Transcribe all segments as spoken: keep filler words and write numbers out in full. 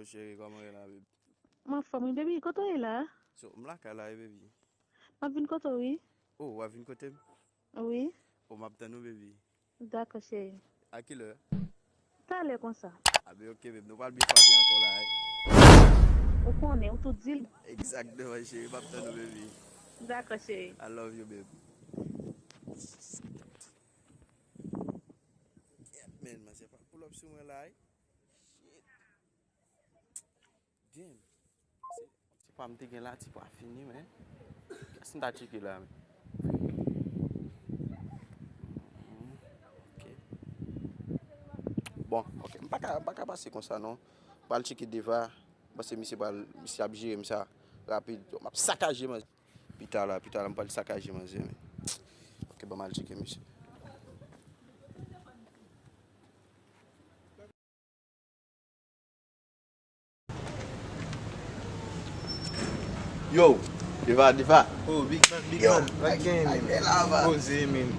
Cheri, kòman w ye la, baby? M anfòm, wi, baby. Kote w ye la? So, m lakay la, wi, baby. M ap vin kote w, wi. Oh, w ap vin kote m? Wi. Oh, m ap tann ou, baby. Dakò, cheri. A kilè? Talè konsa. A ben, ok, baby. Nou pral byen frape ankò la, wi. Ou konnen, ou tou di l. Egzakteman, cheri. M ap tann ou, baby. Dakò, cheri. I love you, baby. Yeah, man, manzè pa pull up sou mwen la, wi. Shit. Damn. Se, se pa m te gen la, ti pa fini, men. Kiyès m ta tcheke la, men? Ok. Bon, ok. M pa ka, m pa ka pase konsa, non. M pral tcheke Deva. Paske misye pral, misye ap jere m sa rapid. M ap sakaje, man. Pita la, pita la, m pral sakaje manzè, men. Ok, ban m al tcheke misye. Yo, Deva, Deva. Oh, big man, big man. Sa k gen, men? Poze, men.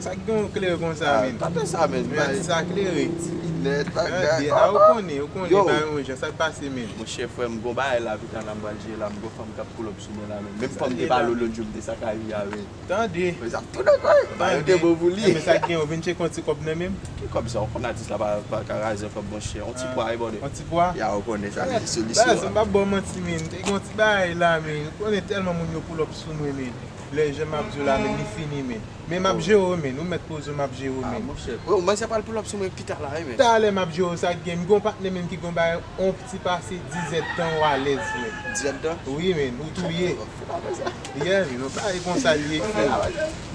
Sa k gen w klere konsa, men? Tande sa, men. Men sa klere. Ti linèt, bagay. A, ou konnen, ou konnen, ba yon jan, sa k pase, men? Monchè, frè m, gon bagay la, pita la, m pral jere la, m gon fanm k ap pull up sou mwen la, men. Menm fanm te pale w lòt jou, m te sakaje avè l. Tande. Men sa ap tounen, kòb. Ba yo de bon pou li. Men sa k gen, ou vin tcheke yon ti kòb nan men m? Ki kòb sa? Ou konn atis la pa, pa ka razè kòb, monchè. Yon ti pwa, e bòde. Yon ti pwa? Ya, ou konnen sa, men se solisyon. Baz, m p ap ba w manti, men. Te gen yon ti bagay la, men. Ou konnen tèlman moun yo pull up sou mwen, men. Lè jan m ap di w la, men, li fini, men. Men m ap jere w, men. Ou mèt poze w, m ap jere w, men. Ah, monchè. Yo, manzè pral pull up sou mwen pita la, wi, men. Talè m ap jere w, sa k gen. M gen yon patnè, men, ki gen yon bagay, yon ti pase diz èdtan, ou alèz, men. Diz èdtan? Wi, men, ou touye. Yeah, men, yon bagay konsa li ye, frè.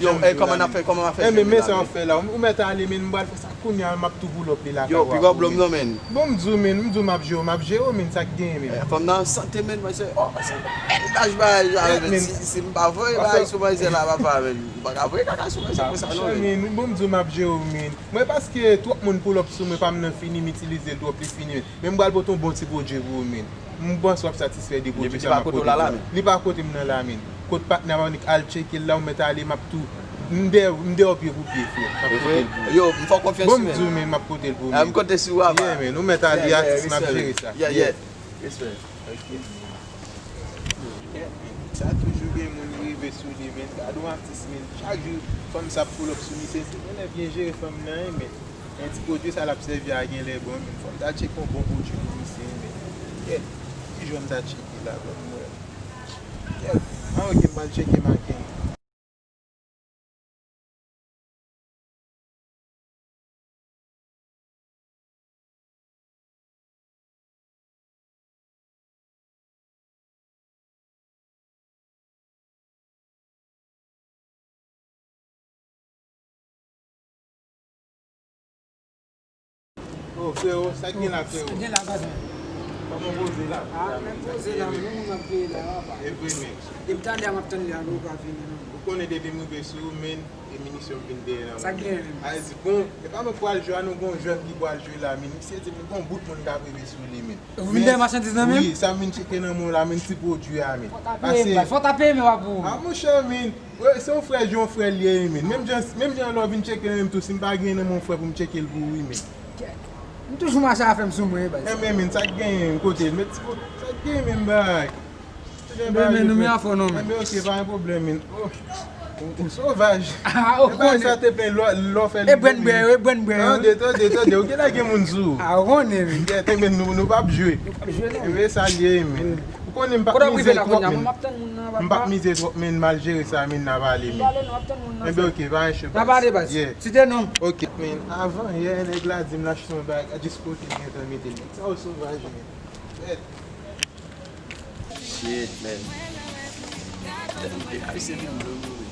Yo, eh, kòman n ap fè, kòman n ap fè? Eh, men, men sa w ap fè la. Ou mèt ale, men, m pral fè sa kounye a, m ap tou pull up li lakay ou. Yo, pi gwo blòm non, men. Bon, m di w, men, m di w m ap jere w, m ap jere w, men, sa k gen, men. Eh, fanm nan an sante, men, manzè. Oh, se bèl laj bagay sa, men. Si, si m pa voye bagay sou manzè la, papa, men. M pa ka voye kaka sou manzè konsa, non, men. Men, bon, m di w m ap jere w, men. Mwen, paske twòp moun pull up sou mwen, pa m nan fini, m itilize l twòp, li fini, men. Men m pral pote yon bon ti pwodui pou ou, men. M panse w ap satisfè de pwodui sa m ap pote pou ou. Li pa kote m nan la, men. Kot patnè a, m annik al tcheke l la, ou mèt ale, m ap tou. M dèyè, m dèyè w pye pou pye, frè. M ap pote l pou ou. Yo, m fè w konfyans, men. Bon, m di w, men, m ap pote l pou ou, men. Ah, m konte sou ou, man. Yeah, men, ou mèt ale, atis, m ap jere sa. Yeah, yeah. Respè. Ok. Sa toujou gen moun rive sou li, men. Gade yon atis, men. Chak jou, fanm sa ap pull up sou misye. Se yon nèg byen jere fanm nan, men. Men ti pwodui sa l ap sèvi a genlè bon, men. Fò m ta tcheke yon bon pwodui pou misye, men. Kèt, ki jan m ta tcheke la, ban m wè. Kèt, ah, ok, m al tcheke maken. Oh, frewo, sa k gen la, frewo? Sa k gen la, papa? Kòman poze la? Ah, men poze la, men moun ap veye la, papa. E vre, men. Depi talè a, m ap tann li a, men ou pa vini, non. Ou konnen depi m rive sou ou, men, e minisyon m vin dèyè la, men. Sa k gen, men? A di, bon, e pa mwen k pral jwe a, non, gon jèn ki pral jwe la, men. Misye di m, gon bout moun k ap rive sou li, men. Ou vin dèyè machandiz nan, men? Wi, sa m vin tcheke nan men w la, men, ti pwodui a, men. Fò w ta peye m, papa. Fò w ta peye m, papa. Ah, monchè, men. Wi, se yon frè, yon frè l ye, men. Menm jan, menm jan lè w vin tcheke nan men m tou, si m pa gen nan men yon frè pou m tcheke l pou ou, wi, men. Kèt. M toujou mache afè m sou mwen, wi, baz. Enben, men, sa k genyen, kote l? Met ti kote, sa k genyen, men, bay? Men, men, nou men afò non, men. Enben, ok, pa gen pwoblèm, men. Oh, ou, ou sovaj. Ah, ou konnen. E bay sa te plen lò, lò fè li. E brenn bwè yo, e brenn bwè yo. Tande, tande, tande, ou genlè gen moun sou ou. Ah, ou konnen, men. Kèt, enben, nou, nou p ap jwe. Nou p ap jwe, non. Enben, sa l ye, men. Ou konnen m p ap mize twòp, men. M p ap mize twòp, men, m al jere sa, men, n a pale, men. Enben, ok, pa gen cho, baz. N a pale, baz. Yeah. Site non. Ok, men, avan yè, nèg la di m l achte yon bagay, jis kote l gentan mete l. Nèg sa yo sovaj, men. Shit, man. Ay, se vin dlo, dlo, men.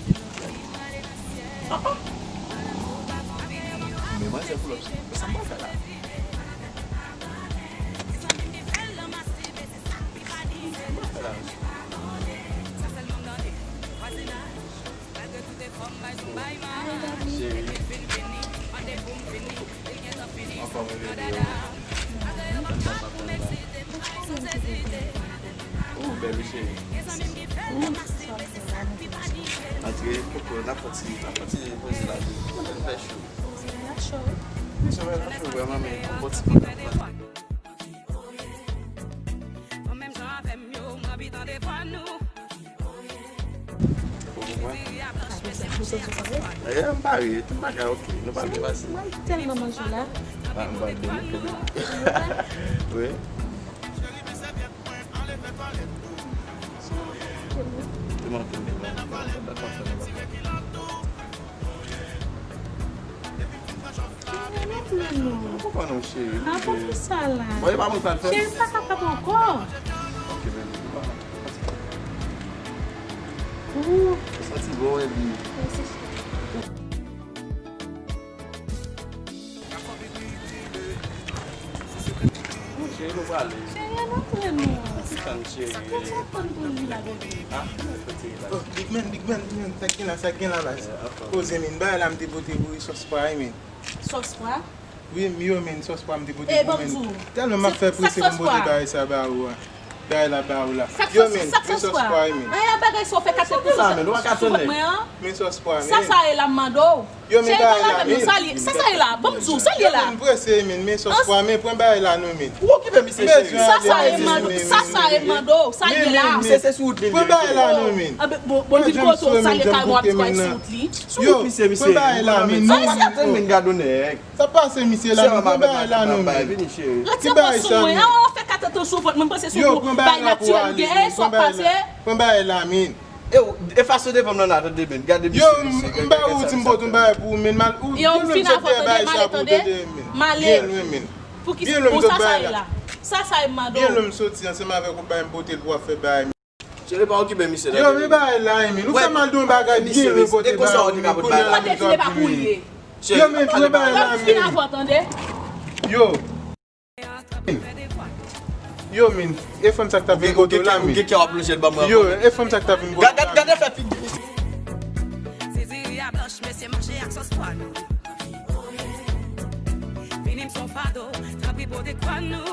Ah, ah. Men manzè pull up. Sa m pral fè la? Cheri. Anfòm, wi, bebe. Ou bèl, wi, cheri. Antre, koko, n ap fè ti, n ap fè ti poze la tou. Fè cho. Misye, men, ap cho vrèman, men, yon bon ti pòt ap pran. Eh, m pare, tout bagay ok. Nou pral depase. Mwen tèlman manje la. Ah, m pral depase. Wi. Demen, demen, demen. Dakò, fè nou bagay. Cheri, antre non. Mwen konprann ou, cheri. Ah, poukisa la? Bon, e pa mwen k pral fè. Cheri, m pa kapab ankò. Ok, baby. Ooh. Ou santi bon, baby. Mèsi, cheri. Cheri, nou prale. Cheri, ann antre non. Tann, cheri. Sa k ap tann pou li la, baby? Ah, nou fè ti la. Oh, big man, big man, big man. Sa k gen la, sa k gen la, baz? Eh, anfòm. Koze, men, bagay la m te pote pou li, sòs pwa, men. Sòs pwa? Wi, m yo, men, sòs pwa m te pote pou men. Tèlman m ap fè prese pou m pote bagay sa ba ou a. Bagay la ba ou la. Yo, men, men sòs pwa, men. Bagay sa w fè kat tèt sou vant mwen an. Men sòs pwa, men. Sa sa ye la, m mande w? Yo, men bagay la, men. Sa sa ye la? Ban m di w, sa l ye la? Yo, men, prese, men, men sòs pwa, men, pran bagay la non, men. Ou okipe misye, cheri. Sa sa ye, m mande w? Sa sa ye, m mande w? Sa l ye la? Misye se sou wout li, pran bagay la non, men. Bon, bon, vin kote w, sa l ye, kay mwen ap di w sou wout li. Sou wout misye, misye. Pran bagay la, men, non. Sa pa ka tann, men, gad w nèg. Sa pase, misye la, men, pran bagay la non, men. Retire pran sou mwen. Aw, fè kat tèt sou vant mwen, m panse se yon bagay natirèl ou gen. Ey, sa w ap pase? Pran bagay la, men. E w, efase devan m nan la, tande, men. Gade misye, misye. Yo, m ba ou di m pote yon bagay pou ou, men, mal, ou, yo, m fin avè w, tande, m ale, tande. M ale. Byen lwen, men. Poukisa, bon, sa sa ye la? Sa sa ye, m mande w? Byen lwen m soti ansanm avèk ou, bay m pote l pou w ap fè bagay. Cheri, pa okipe misye, tande. Yo, men bagay la, men. Ou fè mal de yon bagay byen repote ba ou, men kounye a la. Kote file pa pou li ye. Yo, men pran bagay la, men. Fin avè w, tande. Yo. Yo, men. E fanm sa k t ap vin kote w la, men. Yo, e fanm sa k t ap vin kote w la. Gade, gade fè figi misye. Sezi a blanch, mesye, mache ak sòs pwa nou. Vini m son fado, tanpri pote kwa nou.